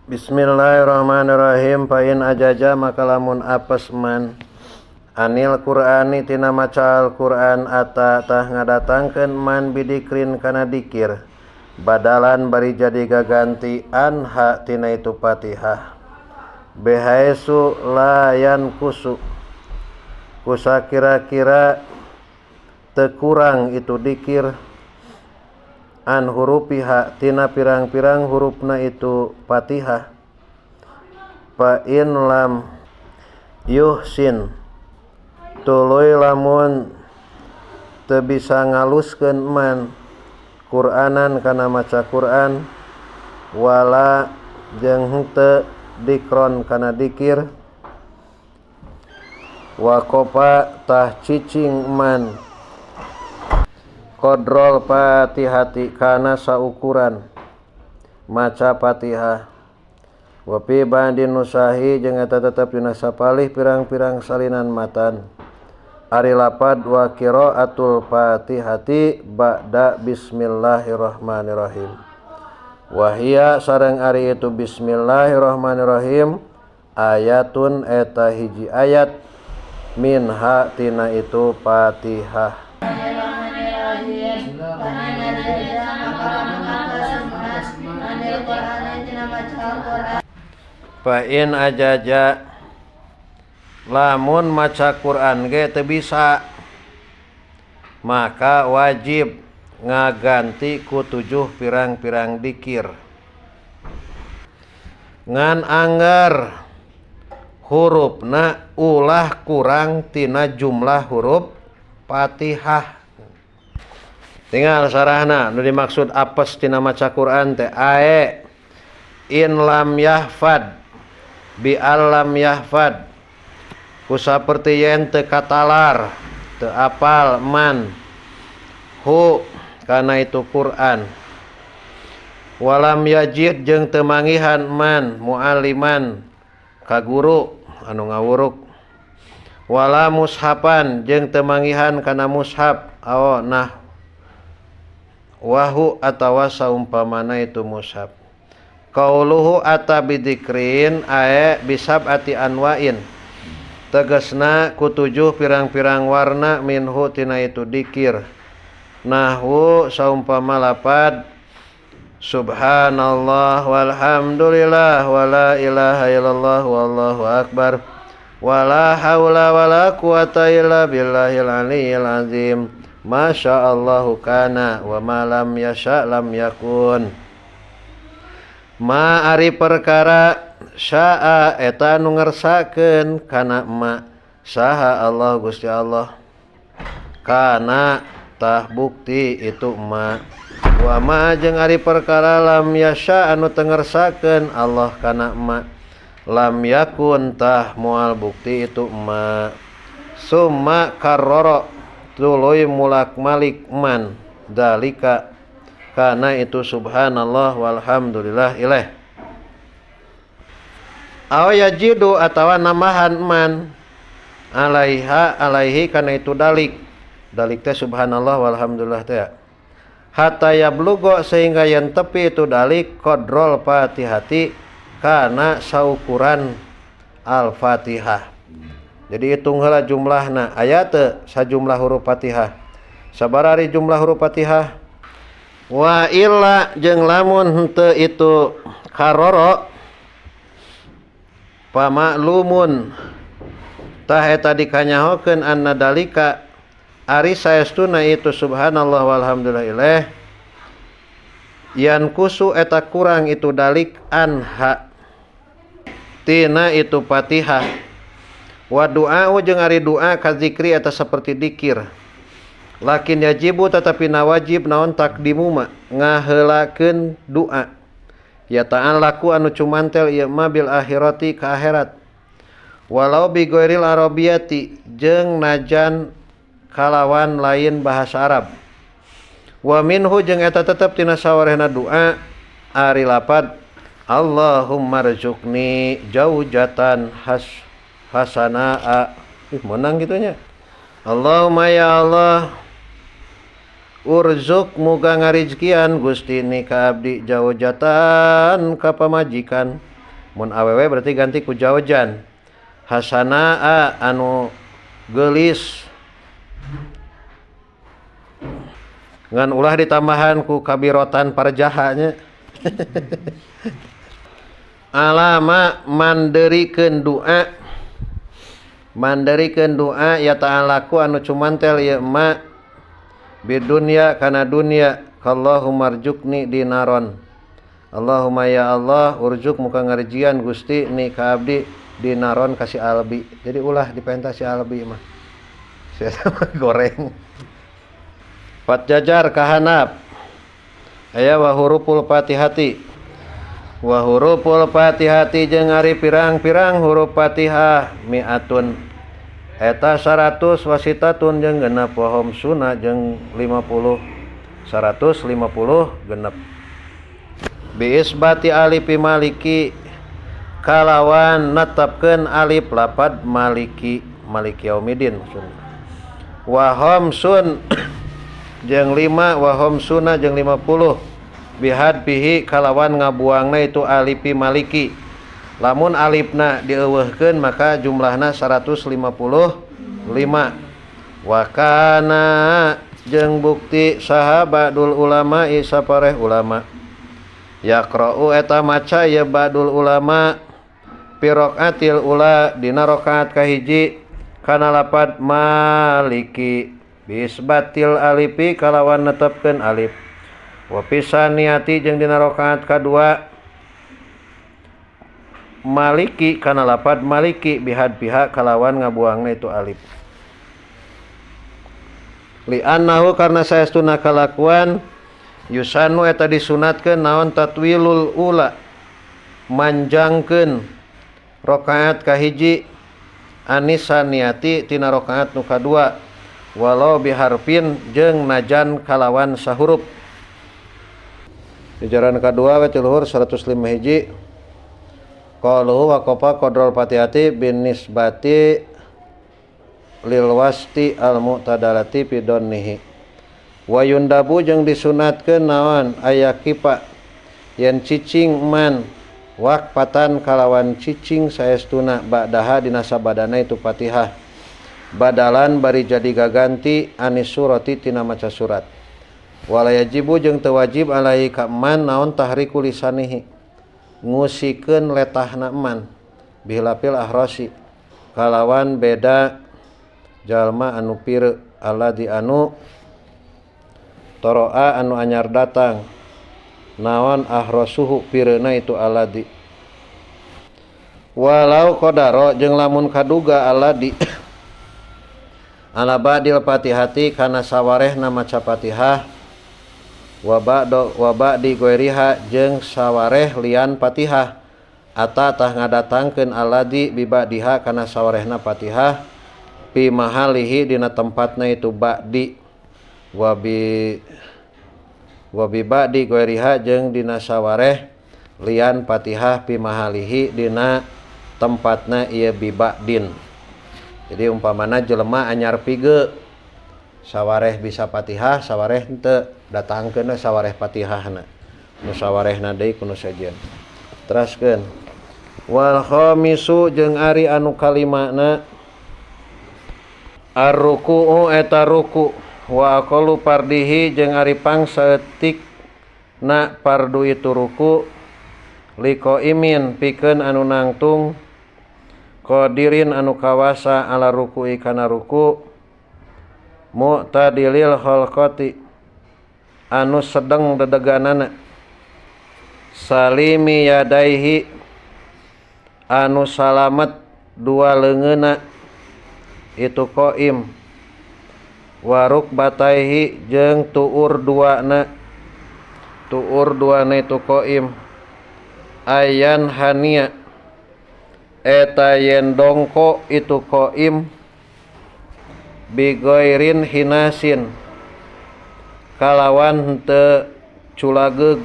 Bismillahirrahmanirrahim. Fa in ajaza, maka lamun apes man, anil Qur'ani tina maca Al-Qur'an, ata tah ngadatangkeun man, bidikrin kana dikir, badalan bari jadi gaganti, anha tina itu Fatihah, bihaitsu la yanqusu kusa kira-kira teu kurang itu dikir, an hurufiha tina pirang-pirang hurufna itu Fatihah, fa in lam yuhsin tuluy lamun teu bisa ngaluskeun man, Qur'anan kana maca Quran, wala jeung henteu, dikron kana dikir, waqofa tah cicing man, qodrol Fatihati kana saukuran maca Fatihah. Wa fi ba'din nusakhi jeung eta tetep dina sapalih pirang-pirang salinan matan, ari lapad wa qiraatul Fatihati ba'da bismillahirrahmanirrahim. Wa hiya sareng ari itu bismillahirrahmanirrahim, ayatun eta hiji ayat, minha tina itu Fatihah. Bismillahirrahmanirrahim. Fa in ajaza maka lamun apes man, anil Qur'ani tina maca Al-Qur'an. Fa in ajaza, lamun maca Quran ge teu bisa, maka wajib ngaganti ku tujuh pirang-pirang dikir, ngan angger hurufna ulah kurang tina jumlah huruf Fatihah. Tinggal sarahna nu dimaksud apes tina maca Quran teh ae in lam yahfad bi alam yahfad ku saperti yen teu katalar, teu apal man, hu kana itu Quran, walam yajid jeung teu manggihan man, mualliman ka guru anu ngawuruk, wala mushafan jeung teu manggihan kana mushaf, aw nahwahu atawa saumpamana itu mushaf. Qauluhu ata bidikrin ae bisab'ati anwa'in, tegasna ku tujuh pirang-pirang warna, minhu tina itu dikir, nahwu saumpama lapad subhanallah walhamdulillah wala ilaha illallah wallahu akbar wala haula wala quwata illa billahil aliyil azim, masya Allahu kana wa ma lam yasha lam yakun. Ma ari perkara sya'a eta nu ngersakeun kana ma saha Allah Gusti Allah, kana tah bukti itu ma. Wa ma jeung ari perkara lam yasha anu teu ngersakeun Allah kana ma, lam yakun tah moal bukti itu ma. Summa karrara tuluy mulak malik man, dalika kana itu subhanallah walhamdulillah ilaih. Aw yajidu atawa nambahan man, alaiha alaihi kana itu dalik, dalik teh subhanallah walhamdulillah teh, hatta yablugo sehingga yang tepi itu dalik, qadrol Fatihati kana saukuran Al-Fatihah. Jadi hitung heula jumlahna, aya teu sajumlah huruf Fatihah? Sabaraha ari jumlah huruf Fatihah? Wa illa jeung lamun henteu itu karoro, pamaklumun tah eta dikanyahokeun, anna dalika ari saestuna itu subhanallah walhamdulillah ilaih, yanqusu eta kurang itu dalik, anha tina itu Fatihah. Wa du'a jeung ari doa, kazikri eta seperti dikir. Lakin yajibu tetapi na wajib naon, taqdimu ma ngaheulakeun doa, ya ta'allaku anu cumantel ieu ma, bil akhirati ka akhirat, walau bi ghairil arabiyati jeung najan kalawan lain bahasa Arab. Wa minhu jeung eta tetep tina sawarehna doa ari lapad Allahumma rzuqni jaujatan hasanaa. Ih, menang gitu nya. Allahumma ya Allah, urzuk muga ngarizkian Gusti ni ka abdi, jaujatan ka pamajikan. Mun awewe berarti ganti ku jaujan. Hasanaa anu geulis. Ngan ulah ditambahan ku kabirotan parjaha nya. Alama manderikeun doa. Manderikeun doa ya ta'alaku anu cumantel ieu ma bidunya kana dunya Allahumma arjukni dinaron. Allahumma ya Allah urjuk muka ngarjian Gusti ni ka abdi dinaron kasih albi. Jadi ulah dipenta si albi mah. Sia mah goreng. Pat jajar kahanap. Aya wa huruful Fatihati. Wa huruful Fatihati jeung ari pirang-pirang huruf Fatihah mi'atun. Eta 100 wasitatun jeung genep wa khamsuna jeung 50. 150 genep. Biisbati alifi maliki kalawan netepkeun alif lapad maliki, maliki yaumidin maksudna. Wa khamsun jeung 5 wa khamsuna jeung 50 bihad bihi kalawan ngabuangna itu alifi maliki. Lamun alifna dieuweuhkeun maka jumlahna 155. Wa kana jeung bukti saha ba'dul ulama sapareh ulama yaqra'u eta maca ya ba'dul ulama fi raqatil ula dina rakaat kahiji kana lapad maliki bisbatil alifi kalawan netepkeun alif wa pisaniyati jeung dina rakaat kadua maliki kana lapad maliki bihad pihak kalawan ngabuangna itu alif li annahu karna saestuna kalakuan yusanu eta disunatkeun naon tatwilul ula manjangkeun rakaat kahiji anisaniati tina rakaat nu kadua walau biharfin jeung najan kalawan sahurup. Jajaran kadua we ti luhur 105 hiji. Qaluhu wa qafa qadrul fatihati bin nisbati lil wasti al mu'tadalati fi dhannihi. Wa yundabu jeung disunatkeun naon aya kipa yen cicing man waqfatan kalawan cicing saestuna ba'daha dina sabadana itu Fatihah badalan bari jadi gaganti anis surati tina maca surat. Wala yajibu jeung teu wajib alaihi ka man naon tahriku lisanihi ngusikeun letahna man bihilafil ahrasi kalawan beda jalma anu pireu alladzi anu toroa anu anyar datang naon ahrasuhu pireuna itu alladzi. Walau qadaro jeung lamun kaduga alladzi ala ba'dil fatihati kana sawarehna maca Fatihah wa ba'do wa ba'di ghairiha jeung sawareh lian Fatihah ata tah ngadatangkeun alladzi bi ba'diha kana sawarehna Fatihah fi mahalihi dina tempatna itu ba'di wa bi ba'di ghairiha jeung dina sawareh lian Fatihah fi mahalihi dina tempatna ieu bi ba'din. Jadi umpamana jelema anyar pige sawareh bisa Fatihah sawareh henteu datangkeun sawareh Fatihahna nu sawarehna deui kuno sejen. Teraskeun wal khamisu jeung ari anu kalimana arruku'u eta ruku wa aqallu fardihi jeung ari pangsaeutik na fardu itu ruku liqaimin pikeun anu nangtung qadirin anu kawasa ala ruku'i kana ruku mu'tadilil khalqati anu sedeng dedeganana salimi yadaihi anu salamet dua leungeunna itu qaim waruk bataihi jeung tuur duana itu qaim ayan hania eta yen dongko itu qaim bigoirin hinasin kalawan henteu culageug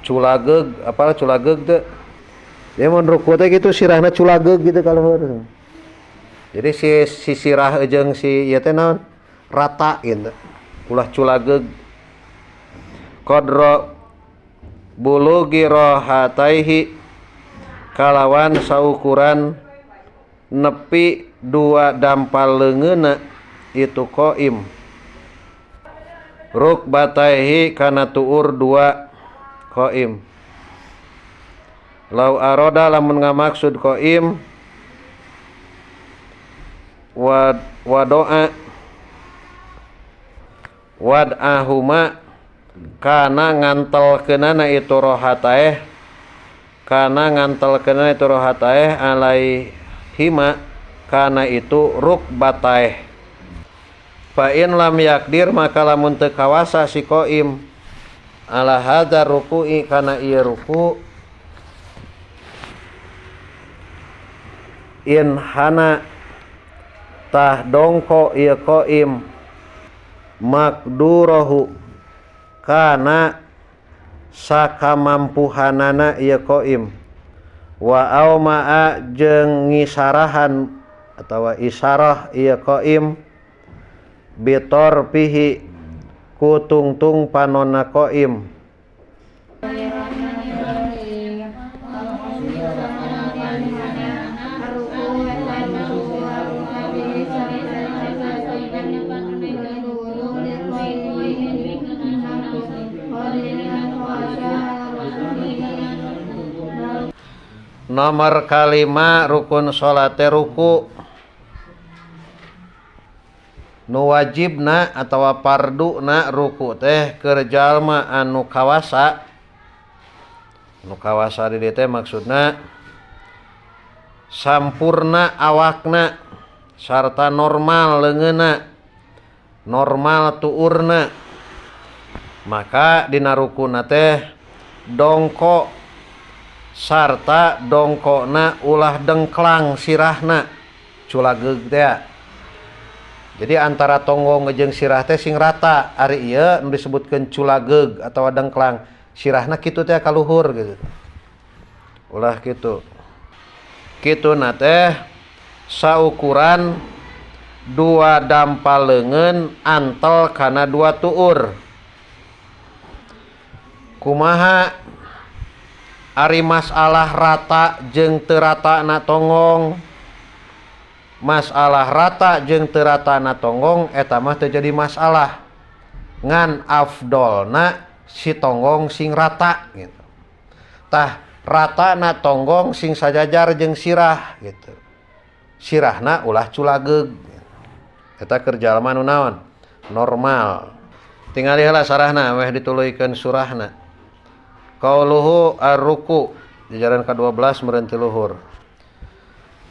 culageug apalah culageug teu dia mun ruku teh gitu sirahna culageug gitu kalau. Jadi si sirah jeung si ieu teh naon rata gitu ulah culageug qadra bulugi rohataihi kalawan saukuran nepi dua dampal leungeunna itu qaim rukbataihi kana tuur dua qaim lau aroda lamun ngamaksud qaim wa doa wad'ahuma kana ngantelkeunana itu rohataeh kana ngantelkeunana itu rohataeh alaihima kana itu rukbataeh fa in lam yakdir maka lamun teu kawasa si qaim ala hadza ruku'i kana ieu ruku in hana tah dongko ieu qaim makdurohu kana sakamampuhanana ieu qaim wa aumaa jeung ngisarahan atawa isarah ieu qaim bitor pihi ku tungtung panonna qaim. Nomor kalima rukun salate ruku nu wajibna atawa parduna ruku teh keur jalma anu kawasa. Nu kawasa di dieu teh maksudna sampurna awakna sarta normal leungeunna, normal tuurna. Maka dina rukuna teh dongko sarta dongkona ulah dengklang sirahna culageug teh. Jadi antara tonggong jeung sirah teh sing rata. Ari ieu nu disebutkeun culageug atawa dengklang sirahna kitu teh kaluhur gitu. Ulah kitu. Kituna teh saukuran dua dampal leungeun antel kana dua tuur. Kumaha ari masalah rata jeung teu ratana tonggong? Masalah rata jeung teu ratana tonggong eta mah teu jadi masalah. Ngan afdolna si tonggong sing rata gitu. Tah ratana tonggong sing sajajar jeung sirah gitu. Sirahna ulah culageug. Eta keur jalma nu naon? Normal. Tingali heula sarahna weh dituluykeun surahna. Qauluhu ar-ruku jajaran ka-12 meureun ti luhur.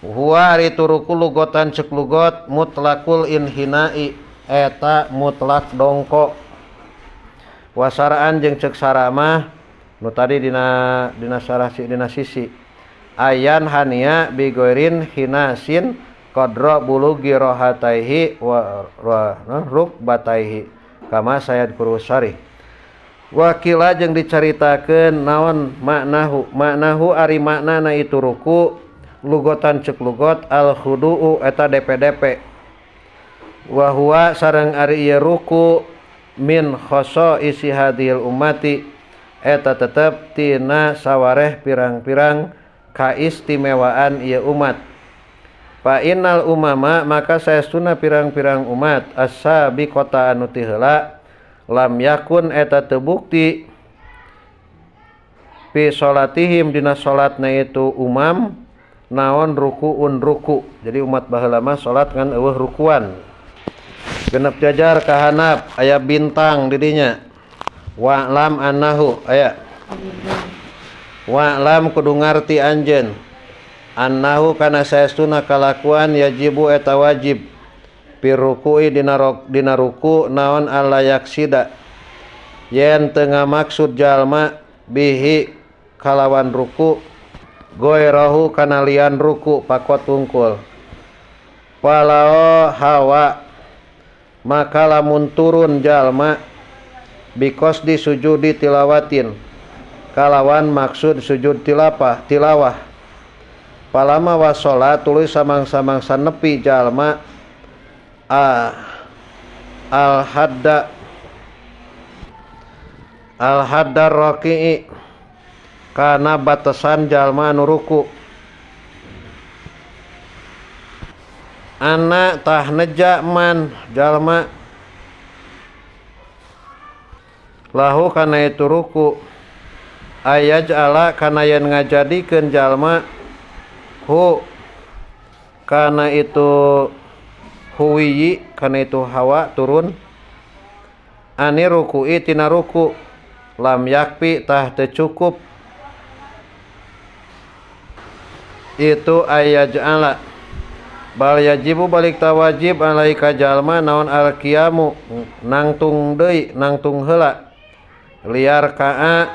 Huwa ari tu ruku lugotan ceuk lugot mutlakul inhinai eta mutlak dongko. Wasaraan jeung ceuk saramah nu tadi dina dina sarah dina sisi ayan hania bigoirin hinasin qadra bulugi rohataihi wa rukbataihi kama sayad kurusari. Wakila jeung dicaritakeun naon maknahu maknahu ari maknana itu ruku lugotan ceuk lugot al khudu'u eta DPDP wa huwa sareng ari ieu ruku min khasaisi hadhil ummati eta tetep tina sawareh pirang-pirang kaistimewaan ieu umat. Fa innal umama maka saestuna pirang-pirang umat as-sabiqata anu ti heula lam yakun eta teu bukti fi salatihim dina salatna itu umam naon rukuun ruku. Jadi umat baheula mah salat ngan eueuh rukuan. Genep jajar ka handap aya bintang di dinya. Wa'lam annahu aya. Wa'lam kudu ngarti anjeun annahu kana saestuna kalakuan yajibu eta wajib pirruku'i dina ruku naon alla yaksida yen teu ngamaksud jalma bihi kalawan ruku goirahu kana lian ruku pakot tungkul palao hawa maka lamun turun jalma bikosdi sujudi tilawatin kalawan maksud sujud tilapah tilawah palama wasola tuluy samang-samangsa nepi jalma al hadda raki'i kana batasan jalma anu ruku Ana tah neja man jalma lahu kana itu ruku ayaj'ala kana yen ngajadikeun jalma hu kana itu huwiyi kana itu hawa turun ani ruku'i tina ruku lam yakfi tah teu cukup itu ayaj'ala bal yajibu balik tawajib alaika jalma naon alqiyamu nangtung deui nangtung heula liar kaa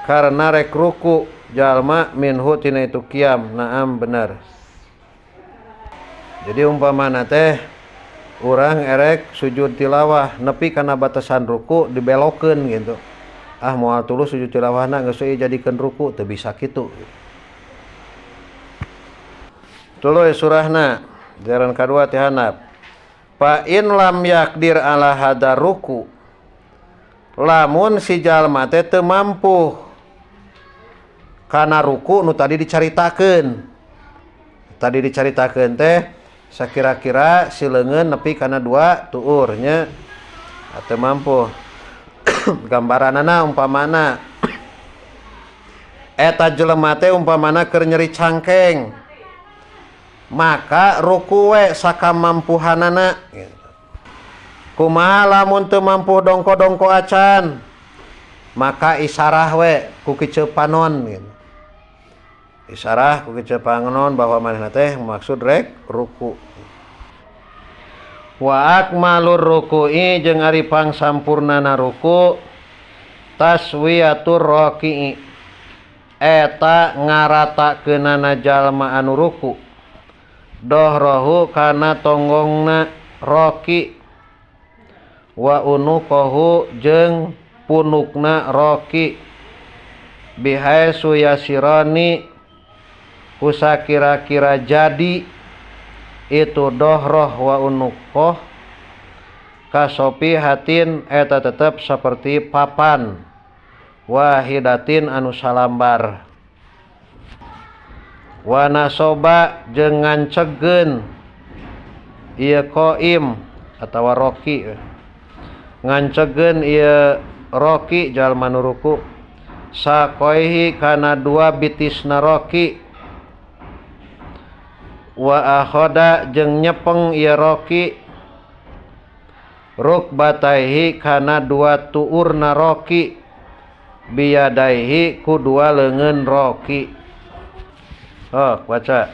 karena rek ruku jalma minhu tina itu qiyam. Naam benar. Jadi umpamana teh urang erek sujud tilawah nepi kana batasan ruku dibelokeun gitu. Ah moal tulus sujud tilawahna geus euy jadikeun ruku teu bisa kitu. Tuluy surahna jaran kadua ti handap. Fa in lam yakdir ala hadar ruku lamun si jalma teh teu mampu kana ruku nu tadi dicaritakeun. Tadi dicaritakeun teh sakira-kira si leungeun nepi kana dua tuur nya teu mampu. Gambaranana umpamana eta jelema teh umpamana keur nyeri cangkeng maka ruku we sakamampuhanana gitu. Kumaha lamun teu mampu dongko-dongko acan maka isarah we ku kiceup panon gitu. Isarah ku kiceup panon bahwa manehna teh maksud rek ruku. Wa akmalur ruku'i jeung ari pangsampurnana ruku taswiyatur raki'i eta ngaratakeunana jalma anu ruku dohrohu kana tonggongna roki wa unuqahu jeung punukna roki bihaitsu yasirani kusakira-kira jadi itu dohroh wa unuqoh kasopi hatin eta tetep seperti papan wahidatin anu salambar wa nasoba jeung ngancegeun ieu qaim atawa roki ngancegeun ieu roki jalma nu ruku sakoihi kana dua bitisna roki wa akhoda jeung nyepeng ieu roki rukbataihi kana dua tuurna roki biyadaihi ku dua leungeun roki. Oh, baca.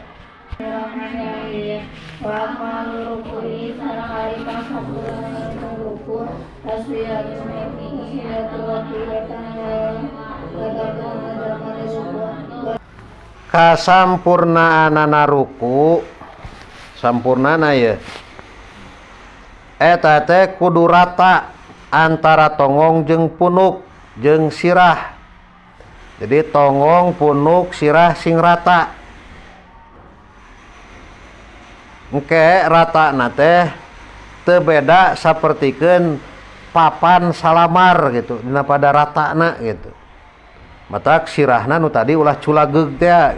Kasampurnaanana ruku sampurnana ye eta teh kudu rata antara tonggong jeung punuk jeung sirah. Jadi tonggong punuk sirah sing rata. Engke ratana teh teu beda sapertikeun papan salamar gitu dina pada ratana gitu. Matak sirahna nu tadi ulah culageug teh.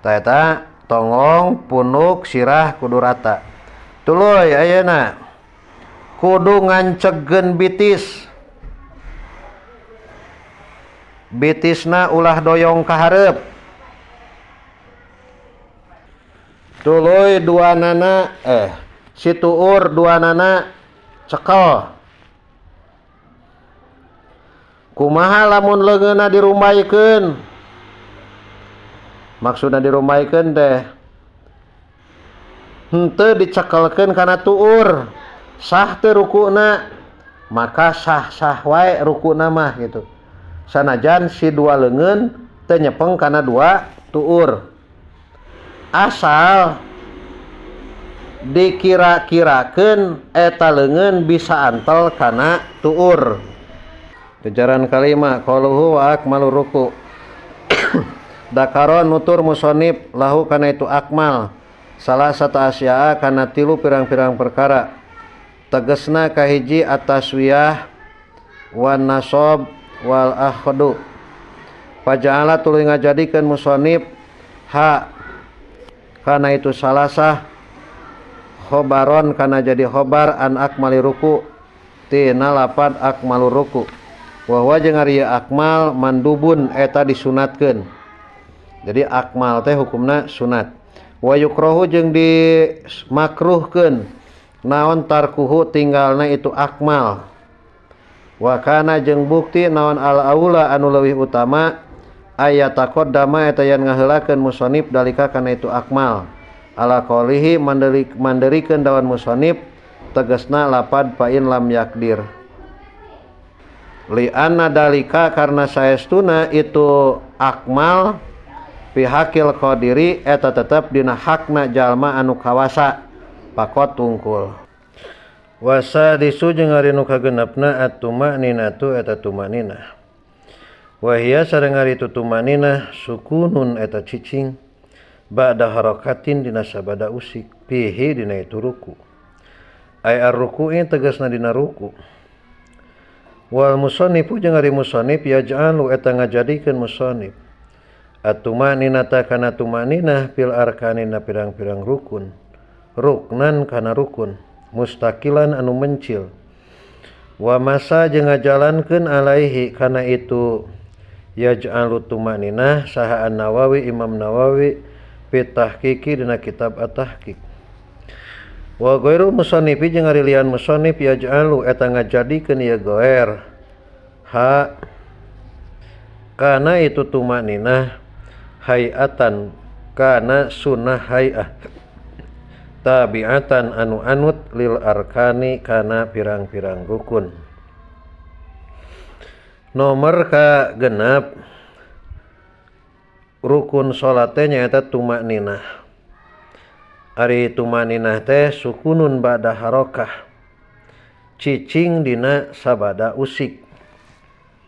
Tah eta tonggong punuk sirah kudu rata. Tuluy ayeuna kudu ngancegeun bitis. Bitisna ulah doyong ka hareup. Tuluy duanana si tuur duanana cekel. Kumaha lamun leungeunna dirumbaikeun? Maksudna dirumbaikeun teh henteu dicekelkeun kana tuur. Sah teu rukuna maka sah-sah wae rukuna mah gitu. Sanajan si dua leungeun teu nyepeng kana dua tuur. Asal dikira-kirakeun eta leungeun bisa antel kana tuur. Jajaran kalima qaluhu wa akmalu ruku. Dakaron nutur musonib lahu kana itu akmal salah satu asya'a kana tilu pirang-pirang perkara. Tegesna kahiji ataswiyah wan nasab wal akhdu. Paja'ala tuluy ngajadikeun musonib ha Kana itu salasah khobaron kana jadi khobar an akmali ruku tina lapad akmalur ruku. Wa huwa jeung ari akmal mandubun eta disunatkeun. Jadi akmal teh hukumna sunat. Wa yukrohu jeung dimakruhkeun naon tarkuhu tinggalna itu akmal. Wa kana jeung bukti naon al aula anu leuwih utama aya taqaddama eta yen ngaheulakeun musonib dalika kana itu akmal. Ala qaulihi manderikeun dawan musonib tegasna lapad fa in lam yakdir. Li anna dalika karena saestuna itu akmal pihakil qadiri eta tetep dina hakna jalma anu kawasa pakot tungkul. Wasadisu jeung ari nu kagenepna at-tumaninatu eta tumaninah. Wahia sareng ari itu tumaninah sukunun eta cicing ba'da harakatin dina sabada usik pihi dina itu ruku. Ay ar-ruku'i tegasna dina ruku. Wal musannifu jeung ari musannif yaj'alu eta ngajadikeun musannif at-tumaninata kana tumaninah fil arkanina pirang-pirang rukun. Ruknan kana rukun mustaqilan anu mencil. Wa masa jeung ngajalankeun alaihi kana itu yaj'alu tumaninah saha An-Nawawi Imam Nawawi fi tahqiqi dina kitab At-Tahqiq. Wa ghairu musannifi jeung ari lian musannif yaj'alu eta ngajadikeun ieu ghair ha kana itu tumaninah hayatan kana sunnah hayah tabi'atan anu anut lil arkani kana pirang-pirang rukun. Nomor ka genep rukun salat teh nyaeta tumakninah. Ari tumakninah teh sukunun ba'da harokah, cicing dina sabada usik.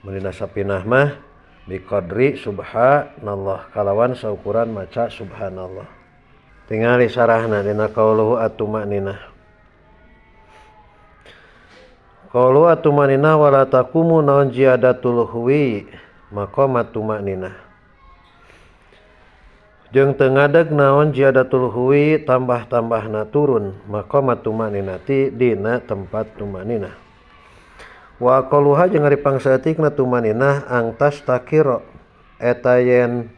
Mun dina sapinah mah biqadri subhanallah kalawan saukuran maca subhanallah. Tingali sarahna dina qauluhu at-tumakninah. Qaulu at-tumakninah wala taqumu naon ziyadatul huwi maqamat tumakninah. Jeung teu ngadeg naon ziyadatul huwi tambah-tambahna turun maqamat tumaninati dina tempat tumaninah. Wa qaluha jeung ari pangsaeutikna tumaninah angtas takiro eta yen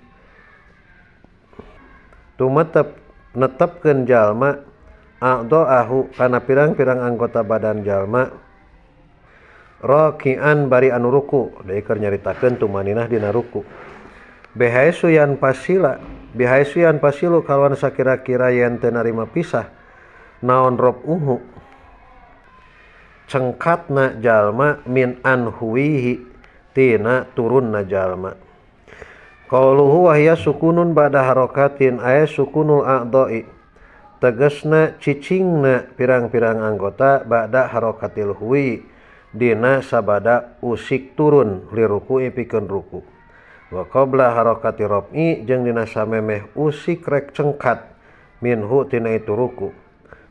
tumetep netepkeun jalma a'dha'ahu kana pirang-pirang anggota badan jalma raki'an bari anu ruku. Deui keur nyaritakeun tumaninah dina ruku. Bihaisu yan pasila bihaisu yan pasilu kalawan sakira-kira yen teu narima pisah naon rob uhu cengkatna jalma min anhuwihi tina turunna jalma. Qauluhu wa hiya sukunun ba'da harakatin ay sukunul a'dha'i tegasna cicingna pirang-pirang anggota ba'da harakatil huwi dina sabada usik turun liruku'i pikeun ruku. Wa qabla harakati raf'i jeung dina samemeh usik rek cengkat minhu tina itu ruku.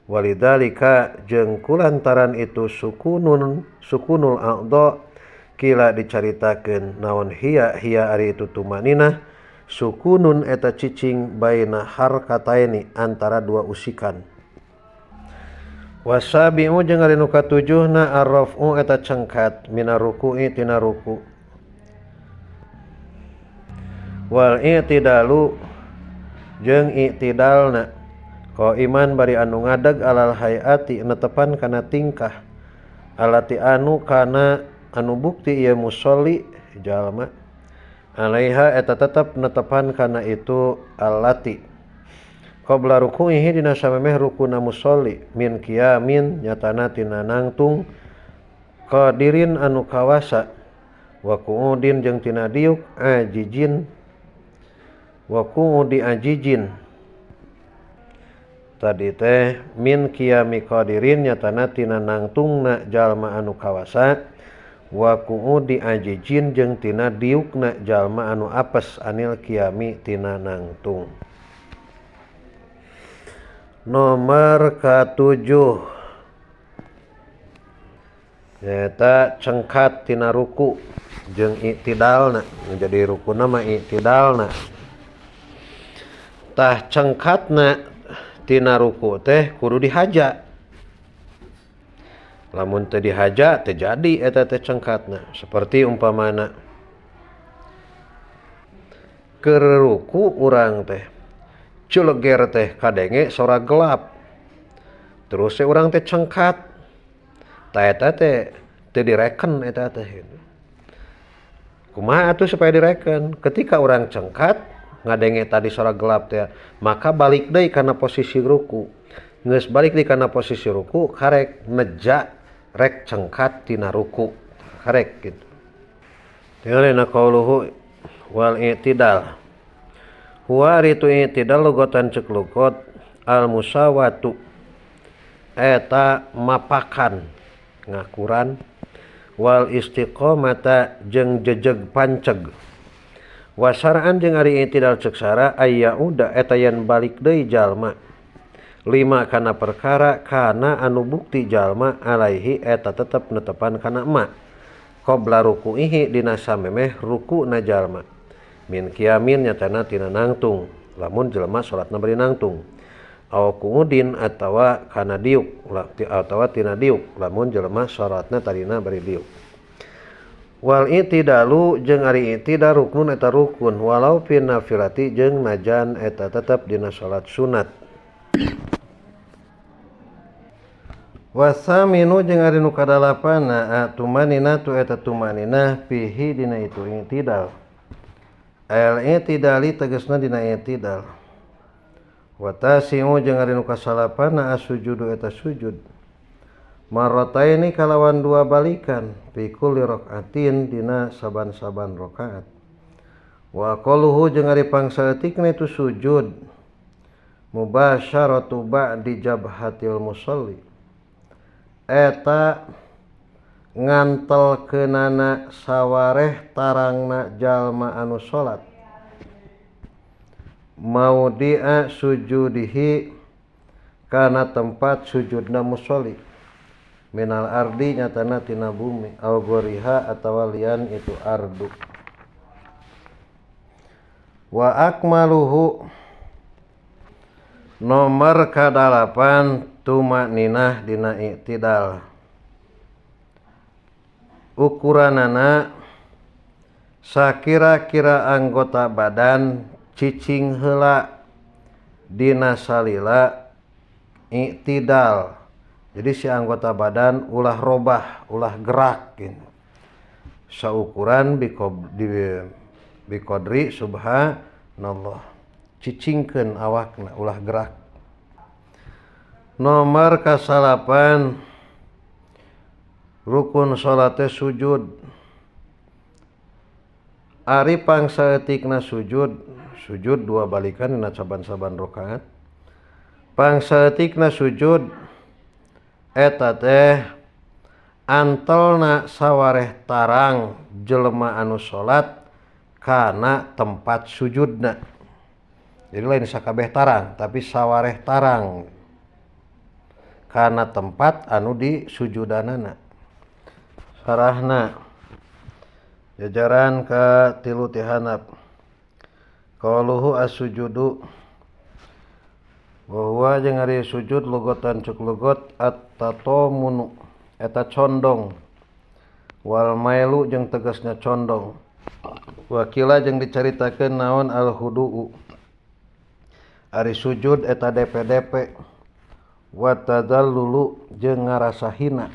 Walidzalika jeung kulantaran itu sukunul a'dha kila dicaritakeun naon hiya hiya ari itu tumaninah sukunun eta cicing baina harkataini antara dua usikan. Wasabi'u jeung ari nu katujuhna arraf'u eta cengkat mina ruku'i tina ruku. Wal i'tidalu jeung i'tidalna qaiman bari anu ngadeg alal hayati netepan kana tingkah alati anu kana anu bukti ieu musolli jalma alaiha eta tetep netepan kana itu alati qabla ruku'ihi dina samemeh rukuna musolli min qiyamin nyatana tina nangtung qadirin anu kawasa wa qu'udin jeung tina diuk ajijin wa qu'udi ajijin. Tadi teh min qiyami qadirin nyatana tina nangtungna jalma anu kawasa wa qu'udi ajijin jeung tina diukna jalma anu apes anil qiyami tina nangtung. Nomor katujuh nyaeta cengkat tina ruku jeung i'tidalna. Jadi rukuna mah i'tidalna. Tah cengkatna tina ruku teh kudu dihaja. Lamun teu dihaja teu jadi eta teh cengkatna. Seperti umpamana keur ruku urang teh culeger teh kadenge sora gelap. Terus teh urang teh cengkat. Tah eta teh teu direken eta teh. Kumaha atuh supaya direken? Ketika urang cengkat ngadenge tadi sora gelap teh, maka balik deui kana posisi ruku. Geus balik deui kana posisi ruku karek neja rek cengkat tina ruku. Karek gitu. Tinggal qauluhu wal i'tidal. Huwa ritu i'tidal lugotan cek lugot al musawatu eta mapakan ngakuran wal istiqomata jeung jejeg panceg. Wasaraan jeung ari i'tidal cek sara aya uda eta yen balik deui jalma lima kana perkara kana anu bukti jalma alaihi eta tetep netepan kana emak qabla ruku'ihi dina samemeh rukuna jalma min kiamin nyatana tina nangtung lamun jelema salatna bari nangtung aw kuudin atawa kana diuk atawa tina diuk lamun jelema salatna tadina bari diuk. Wal i'tidalu jeung ari i'tidal ruknun eta rukun walau fi nafilati jeung najan eta tetep dina salat sunat. Wasaminu jeung ari nu kadalapanna tumanina tu eta tumanina fihi dina itu i'tidal. Al i'tidali tegasna dina i'tidal. Wa tasi'u jeung ari nu kasalapanna asujudu eta sujud. Marrataini kalawan dua balikan fi kulli rakaatin dina saban-saban rakaat. Wa qaluhu jeung ari pangsaeutikna itu sujud mubasyaratu ba'di jabhatil musalli. Eta ngantelkeunana sawareh tarangna jalma anu salat maudi'a sujudihi kana tempat sujudna musalli minal ardi nyatana tina bumi au goriha atawa lian itu ardu. Wa akmaluhu nomor kadalapan tumakninah dina i'tidal. Ukuranana sakira-kira anggota badan cicing heula dina salila i'tidal. Jadi si anggota badan ulah robah, ulah gerak gitu. Saukuran biqadri subhanallah. Cicingkeun awakna ulah gerak. Nomor kasalapan rukun salate sujud. Ari pangsaeutikna sujud, sujud dua balikan dina saban-saban rakaat. Pangsaeutikna sujud eta teh antelna sawareh tarang jelema anu salat kana tempat sujudna. Jadi lain sakabeh tarang tapi sawareh tarang kana tempat anu di sujudanana. Sarahna jajaran ka tilu tihanap. Qaluhu as-sujudu wa huwa jeung ari sujud lugotan cek lugot at-tatamunu eta condong wal mailu jeung tegasna condong. Wakila jeung dicaritakeun naon al-hudu ari sujud eta DPDP wa tadallulu jeung ngarasa hina.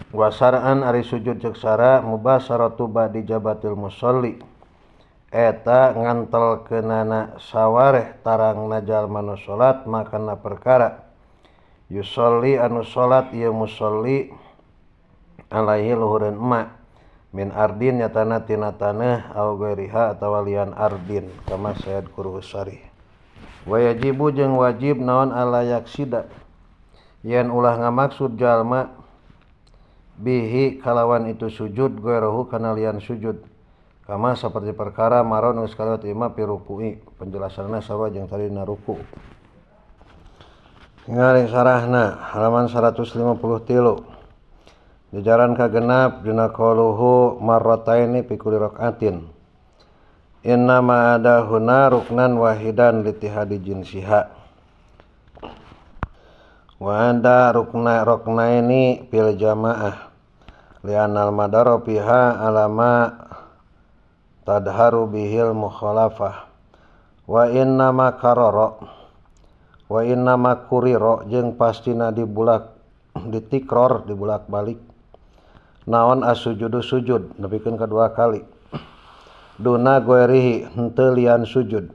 Wasaraan ari sujud ceuk sara mubasaratu ba'di jabatil musalli eta ngantelkeunana sawareh tarangna jalma nu salat makana perkara yusolli anu salat ieu musolli alaihi luhureun emak min ardin nyatana tina taneuh au ghairiha atawa lian ardin kama sayad kuruhu sarih. Wa yajibu jeung wajib naon ala yaksida yen ulah ngamaksud jalma bihi kalawan itu sujud ghairahu kana lian sujud kama seperti perkara maron geus kalewat ima pi ruku'i penjelasanna sarua jeung tadi na ruku. Ningali sarahna halaman 153 jajaran kagenap dina qauluhu marrataini fi kulli rakaatin. Innama adahuna ruknan wahidan litihadi jinsiha wa ada rukna ruknaini fil jamaah li'anal madara fiha alama tadharu bihil mukhalafah wa innama karara wa innama kuriro jeung pastina dibulak ditikror dibulak balik naon asujudu sujud nepikeun kadua kali duna goerihi henteu lian sujud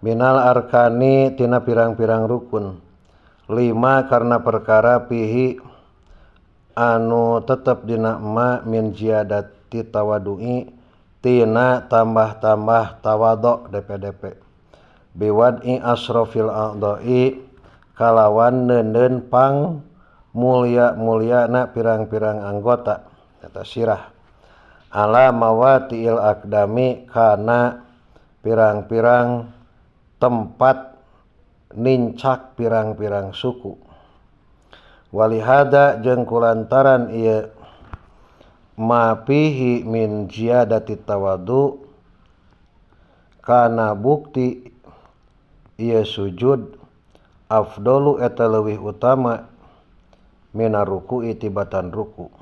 minal arkani tina pirang-pirang rukun lima karena perkara pihi anu tetep dina ma min ziyadati tawadu'i tina tambah-tambah tawadhu DPDP biwad'i asrofil a'dha'i kalawan neundeun pang mulia-muliana pirang-pirang anggota eta sirah ala mawati'il akdami kana pirang-pirang tempat nincak pirang-pirang suku walihada jeung kulantaran ieu ma fihi min ziyadati tawadu kana bukti ieu sujud afdalu eta leuwih utama mina ruku'i tibatan ruku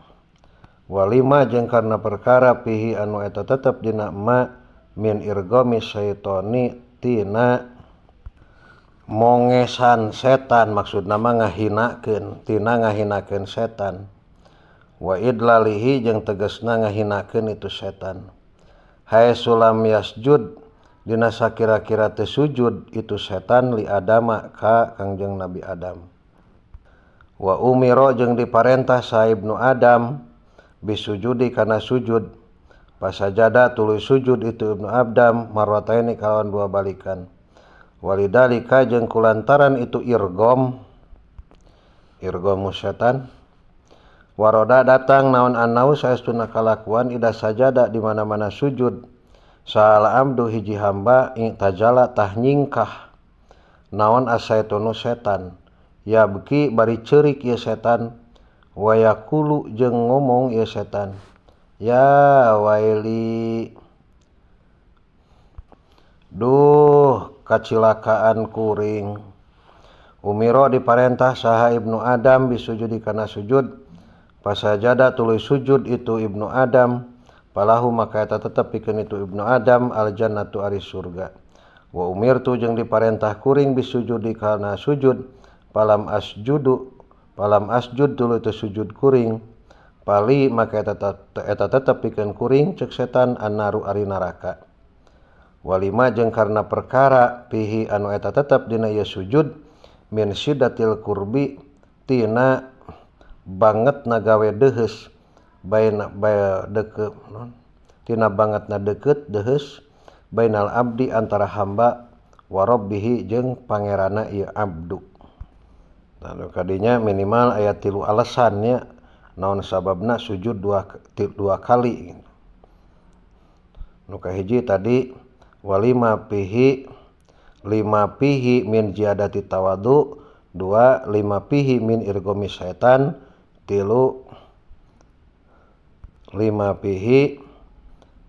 walima jeung karena perkara pihi anu eta tetep dina ma min irgami syaitoni tina mongesan setan maksudna mah ngahinakeun tina ngahinakeun setan wa idlalihi jeung tegasna ngahinakeun itu setan hae sulam yasjud dina sakira-kira teu sujud itu setan li adama ka Kangjeng Nabi Adam wa umiro jeung diparentah sa Ibnu Adam bisujudi kana sujud pasajada tuluy sujud itu Ibnu Adam marrataini kalawan dua balikan walidalika jeung kulantaran itu irgom irgomu setan waroda datang naon anau saestuna kalakuan ida sajada di mana-mana sujud saala abdu hiji hamba tajala tah nyingkah naon asaitonu setan yabki bari ceurik ieu setan wayakulu jeung ngomong ieu setan ya waili duh kacilakaan kuring umiro diparentah saha Ibnu Adam bisujudi kana sujud pasajada tuluy sujud itu Ibnu Adam palahu maka eta tetep pikeun itu Ibnu Adam aljannatu ari surga wa umirtu jeung diparentah kuring bisujudi kana sujud palam asjudu palam asjud tuluy teu sujud kuring pali maka eta tetep pikeun kuring ceuk setan annaru ari neraka walima jeung karena perkara pihi anu eta tetep dina ieu sujud min syiddatil kurbi tina banget na gawe deheus baina deket non tina banget na deket deheus bainal abdi antara hamba wa rabbihi jeung pangeranna ieu abdu. Nah, kadinya minimal aya 3 alasannya naon sababna sujud dua kali. Nu kahiji tadi walima pihi lima pihi min ziyadati tawadu, 2 lima pihi min irgomi setan, 3 lima pihi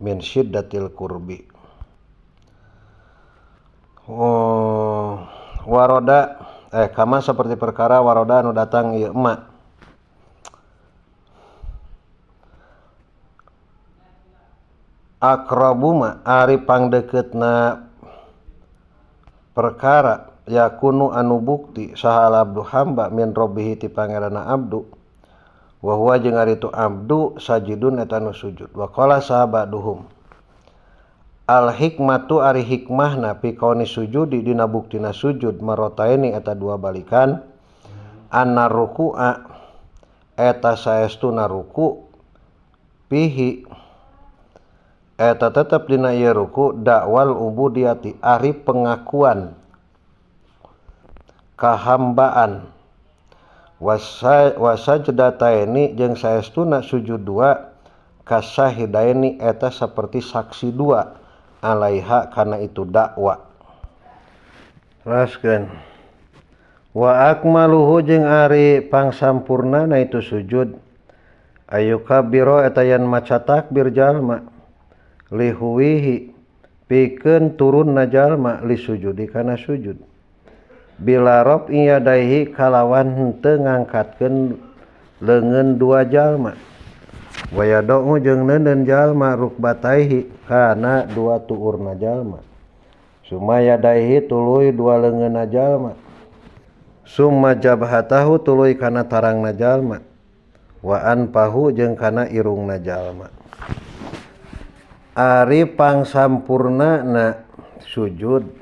min syiddatil kurbi. Oh, waroda kama seperti perkara waroda anu datang ieu emak akrabuma ari pangdeukeutna perkara yakunu anu bukti saha abdu hamba min robbihi ti pangeranna abdu wa huwa jeung ari itu abdu sajidun eta nu sujud wa qala sahabaduhum al hikmatu ari hikmahna fi kauni sujudi dina buktina sujud marotaini eta dua balikan anna ruku'a eta saestuna ruku pihi eta tetep dina ieu ruku dakwal ubudiyati ari pengakuan kahambaan wasajdataini jeung saestuna sujud dua kasahidaini eta seperti saksi dua alaiha kana itu dakwa. Teraskeun wa akmaluhu jeung ari pangsampurnana itu sujud ayu kabiro eta yen maca takbir jalma lihuwihi Pikeun turunna jalma li sujudi kana sujud. Bila raf'i yadaihi kalawan henteu ngangkatkeun leungeun dua jalma. Wa yada'u jeung neuneun jalma rukbataihi kana dua tuurna jalma. Summa yadaihi tuluy dua leungeunna jalma. Summa jabhatahu tuluy kana tarangna jalma. Wa anfahu jeung kana irungna jalma. Ari pangsampurnana sujud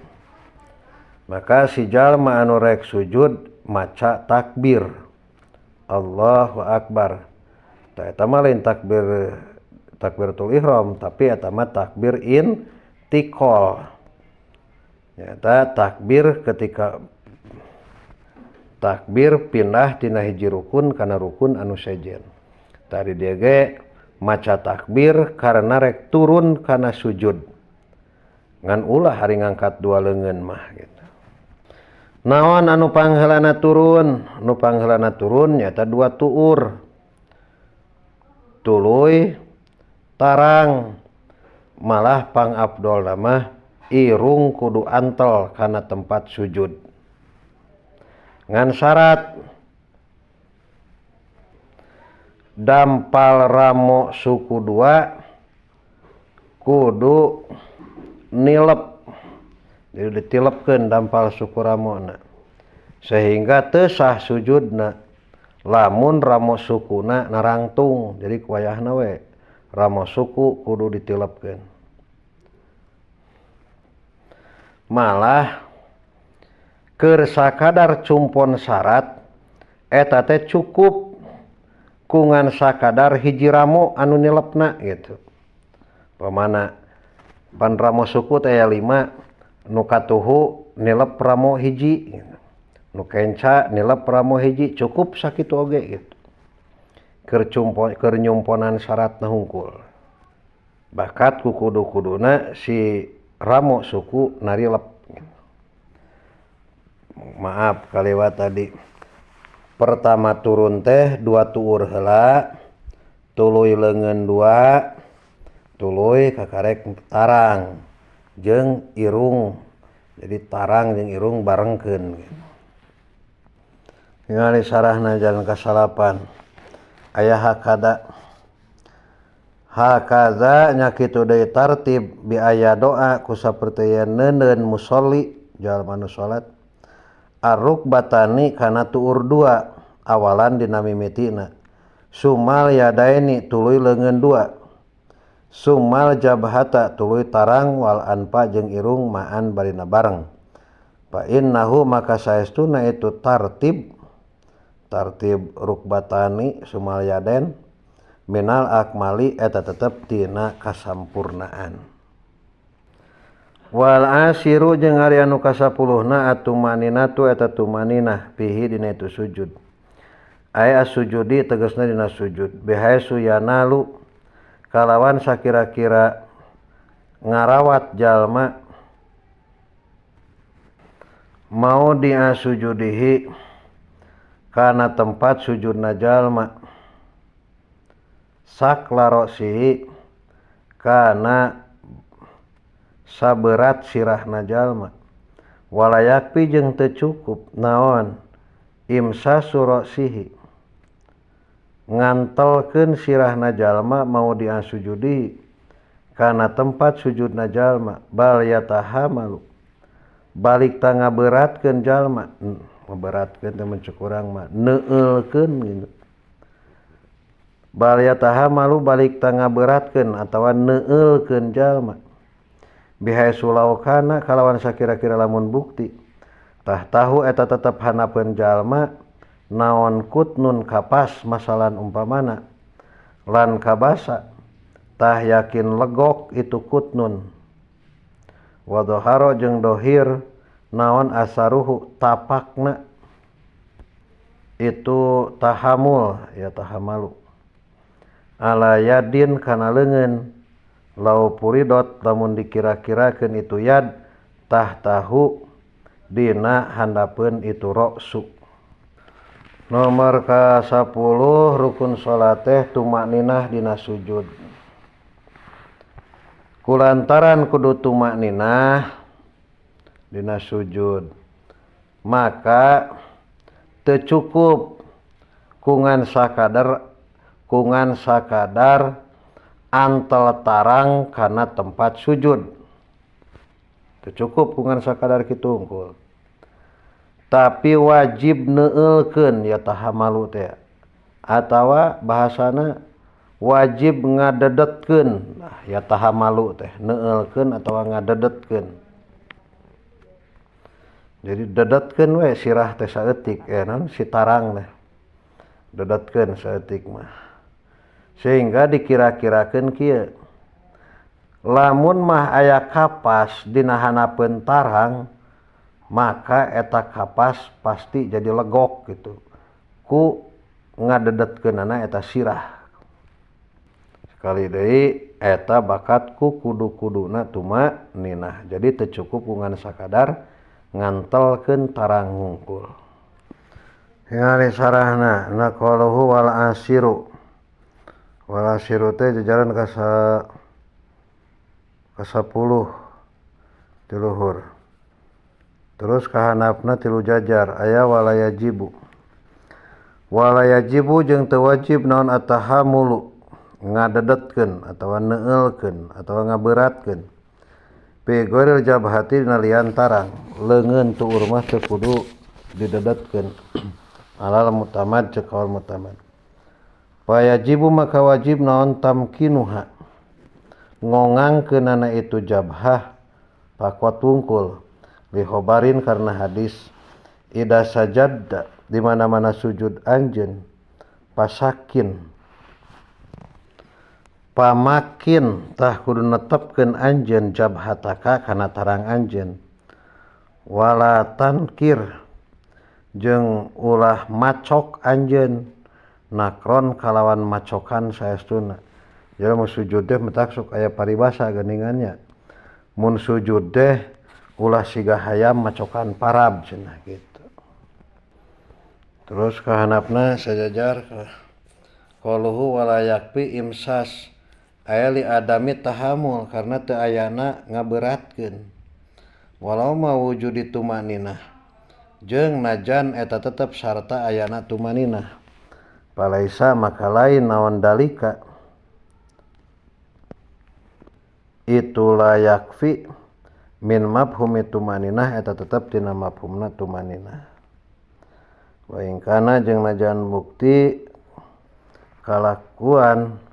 maka si jalma anu rek sujud maca takbir Allahu akbar. Tah eta mah lain takbir takbiratul ihram tapi eta mah takbir intiqal. Nyaeta takbir ketika takbir pindah tina hiji rukun kana rukun anu sejen. Tadi dia ge maca takbir karena rek turun kana sujud. Ngan ulah hari ngangkat dua leungeun mah gitu. Naon anu pangheulana turun? Nu pangheulana turun nyaeta dua tuur. Tuluy tarang malah pangabdolna mah irung kudu antel kana tempat sujud. Ngan syarat dampal ramo suku dua kudu nilep, jadi ditilepkeun dampal suku ramona sehingga teu sah sujudna lamun ramo sukuna narangtung. Jadi kuayahna we ramo suku kudu ditilepkeun. Malah keur sakadar cumpon syarat eta teh cukup kungan sakadar hiji ramo anu nilepna gitu. Pamana pan ramo suku teh aya 5, nu katuhu nilep ramo hiji gitu. Nu kenca nilep ramo hiji, cukup sakitu oge gitu. Keur cumpon keur nyumponan syaratna hungkul. Bakat ku kudu-kuduna si ramo suku narilep gitu. Maaf kaliwat tadi. Pertama turun teh dua tuur heula, tuluy leungeun dua, tuluy kakarek tarang jeung irung. Jadi tarang jeung irung barengkeun gitu. Ningali sarahna jalan kasalapan. Aya hakada. Hakaza nya kitu deui tartib bi aya doa ku saperti neuneun musolli jalma nu salat. Arukbatani kana tuur dua awalan dina mimitina. Sumal yadaini tuluy leungeun dua. Sumal jabhata tuluy tarang wal anfa jeung irung maan barina bareng. Fa innahu maka saestuna itu tartib tartib rukbatani sumal yaden minal akmali eta tetep tina kasampurnaan. Wal asiru jeung ari anu kasapuluhna atumaninatu eta tumaninah fihi dina itu sujud. Ay asujudi tegasna dina sujud bihaesu yanalu kalawan sakira-kira ngarawat jalma mau diasujudihi kana tempat sujudna jalma saklarosihi kana saberat sirahna jalma walayakpi jeung teu cukup naon imsa surosihi ngantelkeun sirahna jalma mau diasujudi kana tempat sujudna jalma bal yatahamalu balik tanga beratkeun jalma ngaberatkeun teh mun cek urang mah neueulkeun gitu. Bal yatahamalu balik tanga beratkeun atawa neueulkeun jalma bihaesu laukana kalawan sakira-kira lamun bukti tah tahu eta tetep hanapeun jalma naon kutnun kapas masalan umpamana lan kabasa tah yakin legok itu kutnun wadoharo jeung dohir naon asaruhu tapakna itu tahamul ya tahamalu ala yadin kana leungeun lau puridot lamun dikira-kirakeun itu yad tah tahu dina handapeun itu roksu. Nomor ka-10 rukun salat teh tumakninah dina sujud. Kulantaran kudu tumakninah dina sujud maka teu cukup kungan sakadar antel tarang kana tempat sujud. Teu cukup kungan sakadar kitu unggul. Tapi wajib neueulkeun ya tahamalu teh atawa bahasana wajib ngadedetkeun. Nah, ya tahamalu teh neueulkeun atawa ngadedetkeun. Jadi dedetkeun we sirah teh saeutik naon si tarang teh. Dedetkeun saeutik mah. Sehingga dikira-kirakeun kieu. Lamun mah aya kapas dina hanapeun tarang maka eta kapas pasti jadi legok gitu. Ku ngadedetkeunana eta sirah. Sekali deui eta bakat ku kudu-kuduna tumaninah. Jadi teu cukup ku ngan sakadar ngantelkeun tarang hungkul. Ningali sarahna naqaluhu wal asiru. Wal asiru teh jajaran ka 10 ti luhur. Terus kahanapna 3 jajar aya walayajibu. Walayajibu jeung teu wajib naon atahamulu ngadedetkeun atawa neueulkeun atawa ngaberatkeun. Fi ghairil jabhati dina lian tarang leungeun tuur mah teu kudu didedetkeun. Alal mutamad ceuk kaul mutamad. Fayajibu maka wajib naon tamkinuha ngongangkeunana itu jabhah pakot wungkul lihobarin karena hadis ida sajadda di mana-mana sujud anjeun pasakin pamakin tah kudu netepkeun anjeun jabhataka kana tarang anjeun wala tankir jeung ulah macok anjeun nakron kalawan macokan saestuna. Jadi mun sujud teh mentak sok aya paribasa geuningannya. Mun sujud teh ulah siga hayam macokan parab cenah gitu. Terus kahanapna sajajar qaluhu wala yakfi imsas aya li adami tahamul karena teu ayana ngaberatkeun. Walau ma wujudi tumaninah jeung najan eta tetep sarta ayana tumaninah. Palaisa maka lain naon dalika itu layakfi min mafhumi tumaninah eta tetep tina mafhumna tumaninah. Wa in kana jeung najan bukti kalakuan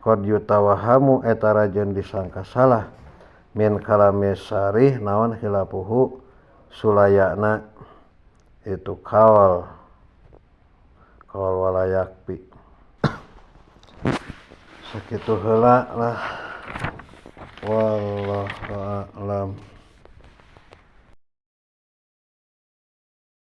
qad yutawahamu eta rajeun disangka salah min kalami sarih naon khilafuhu sulayana itu kaul kaul walayakfi. Sakitu heula lah. Wallahu a'lam.